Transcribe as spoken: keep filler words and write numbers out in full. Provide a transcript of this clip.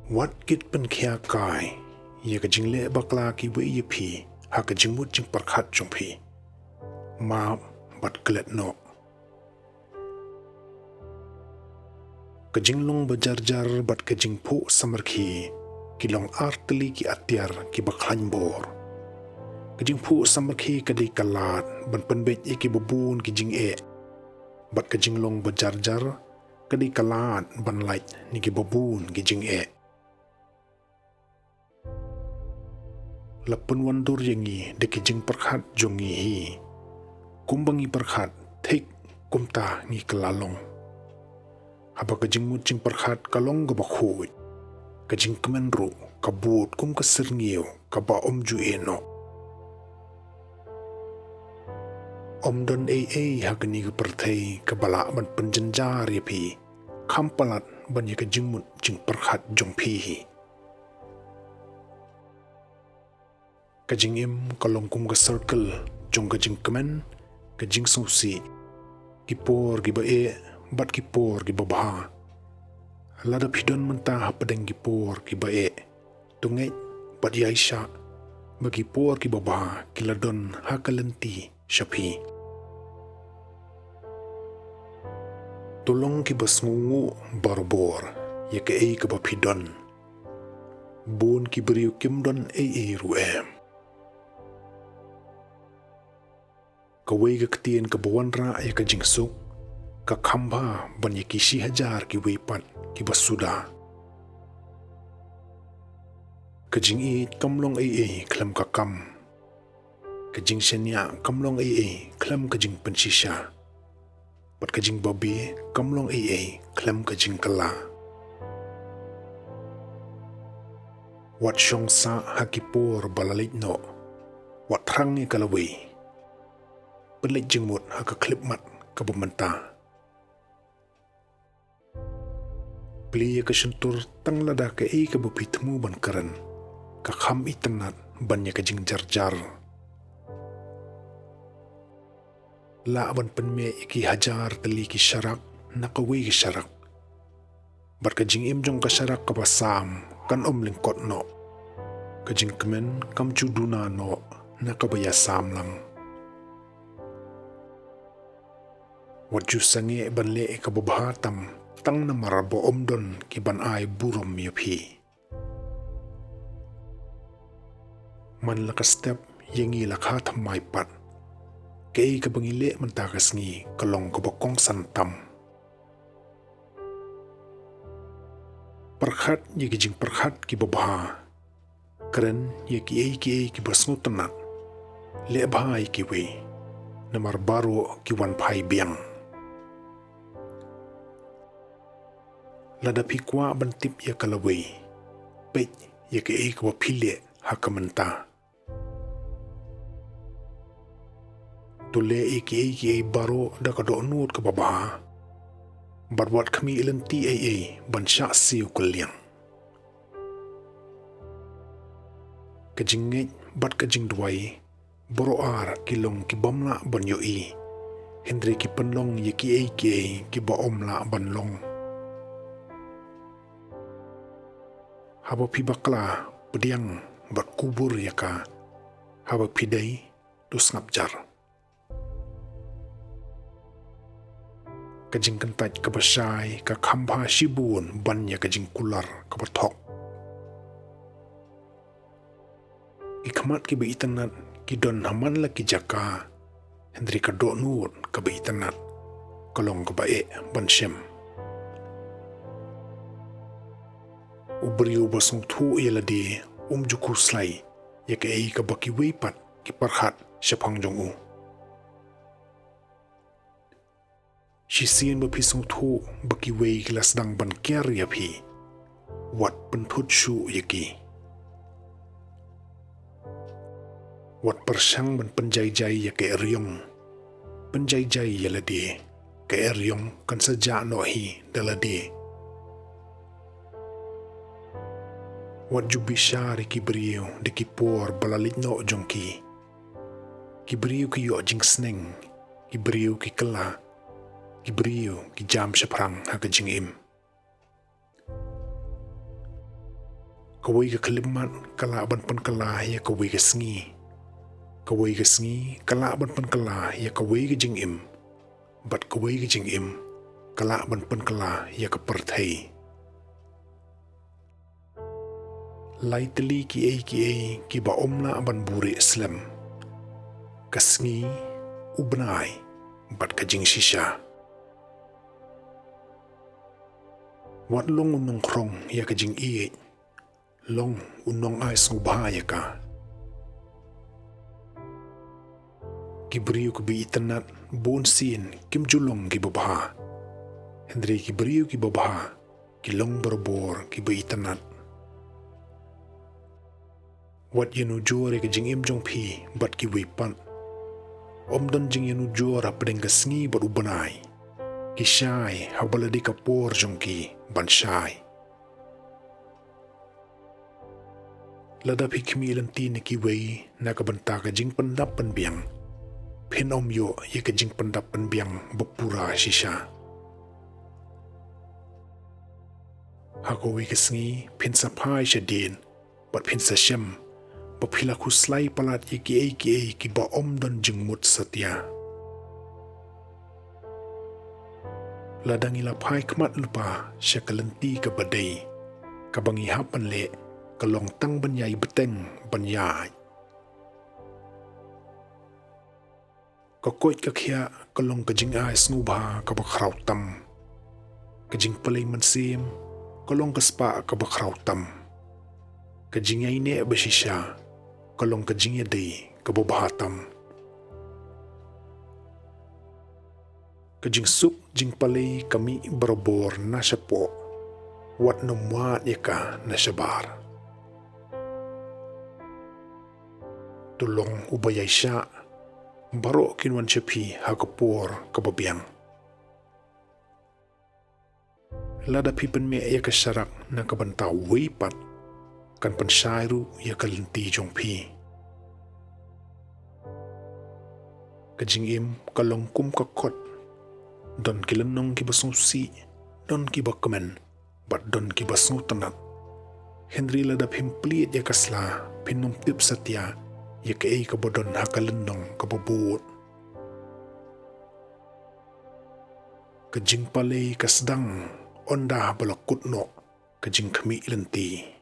Wat kit pynkhia kai ïa ka jingleh bakla kiwei ïa phi ha ka jingmut jingpyrkhat jong phi. Map bad klet noh. Ka jinglong bajarjar bad ka jingphuh samrkhie ki long ar tylli ki atiar kiba khlaiñ bor. Ka jingphuh samrkhie ka dei ka lad ban pynbeit ïa kiba bun ki jingeh, bad ka jinglong bajarjar ka dei ka lad ban lait na kiba bun ki jingeh. La pynwandur ïa ngi da ki jingpyrkhat jong ngi hi. Kumba ngi pyrkhat, thik kumta ngi kylla long. Haba ka jingmut jingpyrkhat ka long kaba khuid, ka jingkmen ruh ka bud kum ka syrngiew kaba ym ju ïeh noh. Ym don ei ei ha kane ka pyrthei kaba lah ban pynjynjar ïa phi, kham palat ban ïa ka jingmut jingpyrkhat jong phi hi. Ka jingim ka long kum ka circle jong ka jingkmen, ka jingsngewsih, ki por kiba eh bad ki por kiba bha. Lada phi don mynta hapdeng ki por kiba eh, to ngeit bad ïaishah ba ki por kiba bha ki la don ha ka lynti sha phi. To long kiba sngewnguh barabor ïa kaei kaba phi don. Bun ki briew kim don ei ei ruh em. Kawei ka ktien kaba wanrah ïa ka jingsuk ka kham bha ban ïa ki shi hajar kiwei pat kiba suda. Ka jingïeit kam long ei ei khlem ka kam. Ka jingshaniah kam long ei ei khlem ka jingpynshisha. Bad ka jingbabe kam long ei ei khlem ka jingkylla. Wat shong sah ha ki por ba la leit noh. Wat thrang ïa ka lawei. Pynleit jingmut ha ka khyllipmat kaba mynta. Plie ïa ka shyntur tang lada kaei kaba phi thmu ban kren ka kham itynnad ban ïa ka jingjarjar. Lah ban pynmih ïa ki hajar tylli ki sharak na kawei ka sharak. Bad ka jingim jong ka sharak kaba sam kan ym lyngkot noh. Ka jingkmen kam ju duna noh na kaba ïasam lang. Wat ju sangeh ban leh ïa kaba bha tam tang namar ba ym don ki ban ai burom ïa phi. Man la ka step ïa ngi la kha thymmai pat. Kaei kaba ngi leh mynta ka sngi ka long kaba kongsan tam. Pyrkhat ïa ki jingpyrkhat kiba bha. Kren ïa kiei kiei kiba sngewtynnat. Leh bha ïa kiwei namar baroh ki wan phai biang. Lada phi kwah ban tip ïa ka lawei, peit ïa kaei kaba phi leh ha ka mynta. To leh ïa kiei kiei baroh da ka dohnud kaba bha. Bad wat khmih lynti ei ei ban shah siew kylliang. Ka jingngeit bad ka jingduwai baroh ar ki long ki bym lah ban ïohi. Hynrei ki pynlong ïa kiei kiei kiba ym lah ban long. Haba phi bakla, pdiang bad kubur ïa ka. Haba phi dei, to sngap jar. Ka jingkyntait kaba shai ka kham bha shibun ban ïa ka jingkular kaba thok. Ki khmat kiba itynnad ki don ha man la ki jaka, hynrei ka dohnud kaba itynnad ka long kaba eh ban shem. U briew uba sngewthuh ïa lade um ju khuslai ïa kaei kaba kiwei pat ki pyrkhat shaphang jong u. Shisien ba phi sngewthuh ba kiwei ki la sdang ban kiar ïa phi, wat pynthut shuh ïa ki. Wat pyrshang ban pynjaijai ïa ka eriong. Pynjaijai ïa lade. Ka eriong kan sa jah noh hi da lade. Wat ju bishar ïa ki briew da ki por ba la leit noh jong ki. Ki briew ki ïoh jingsneng, ki briew ki kylla, ki briew ki jam shaphrang ha ka jingim. Kawei ka khyllipmat ka lah ban pynkylla ïa kawei ka sngi. Kawei ka sngi ka lah ban pynkylla ïa kawei ka jingim. Bad kawei ka jingim ka lah ban pynkylla ïa ka pyrthei. Lai tylli kiei kiei kiba ym lah ban buhrieh slem. Ka sngi, u bnai, bad ka jingshisha. Wat long u nongkhrong ïa ka jingïeit. Long u nongai sngewbha ïa ka. Ki briew kiba itynnad bunsien kim ju long kiba bha. Hynrei ki briew kiba bha ki long barabor kiba itynnad. Wat ïanujor ïa ka jingim jong phi bad kiwei pat. Ym don jingïanujor hapdeng ka sngi bad u bnai. Ki shai haba la dei ka por jong ki ban shai. Lada phi khmih lynti na kiwei na ka bynta ka jingpyndap pynbiang, phin ym ïoh ïa ka jingpyndap pynbiang ba pura shisha. Ha kawei ka sngi phin sa phai shadien bad phin sa shem ba phi la khuslai palat ïa kiei kiei kiba ym don jingmut satia. Lada ngi la phai khmat lypa sha ka lynti kaba dei, kaba ngi hap ban leh ka long tang ban ïai bteng ban ïaid. Ka koit ka khiah ka long ka jingai sngewbha kaba khraw tam. Ka jingpalei mynsiem ka long ka spah kaba khraw tam. Ka jingïaineh ba shisha ka long ka jingïadei kaba bha tam. Ka jingsuk jingpalei ka mih barabor na shapoh, wat nym wad ïa ka na shabar. To long uba ïaishah, baroh kin wan sha phi ha ka por kaba biang. Lada phi pynmih ïa ka sharak na ka bynta uwei pat, kan pynshai ruh ïa ka lynti jong phi. Ka jingim ka long kum ka kot, don ki lynnong kiba sngewsih, don kiba kmen, bad don kiba sngewtynnad. Hynrei lada phim plied ïa ka sla, phin ym tip satia ïa kaei kaba don ha ka lynnong kaba bud. Ka jingpalei ka sdang ynda ba la kut noh ka jingkhmih lynti.